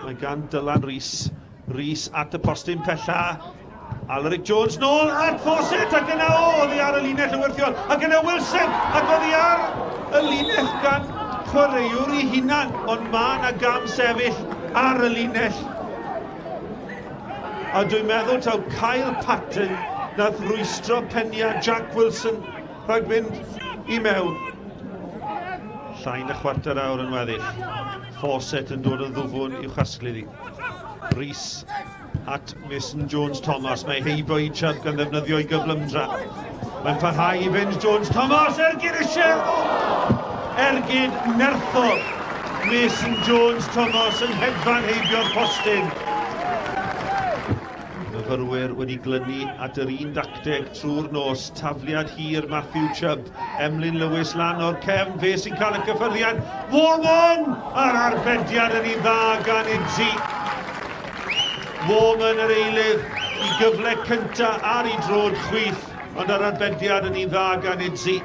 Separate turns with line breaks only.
Mae gan Dylan Rees. Rees at y postyn pella. Alaric Jones nôl at Fawcett ac yna o, oddi ar y linell yn wyrthiol. Ac yna Wilson ac oddi ar y linell gan chwaraewr i hunan. Ond mae yna gam sefyll ar y linell. A dwi'n meddwl taw Kyle Patton nath rwystro peniad Jack Wilson rhag mynd i mewn. Llai na chwarter awr yn weddill. Fawcett yn dod yn ddwfwn i'w chasglu ddi. Rhys at Mason Jones Thomas. Mae heibio i Chubb gan ddefnyddio ei gyflymdra. Mae'n parhau i fynd Jones Thomas. Ergyd eisiau! Ergyd nerthol. Mason Jones Thomas yn hedfan heibio'r postyn. Myfyrwyr wedi glynu at yr un dacteg trwy'r nos. Tafliad hir Matthew Chubb. Emlyn Lewis lan o'r cefn. Fe sy'n cael y cyffyrddiad. Warman! A'r arbediad yn un dda gan Idzi. Warman yr eilydd i gyfle cynta ar ei droed chwith, ond yr arbediad yn un dda gan Idzi.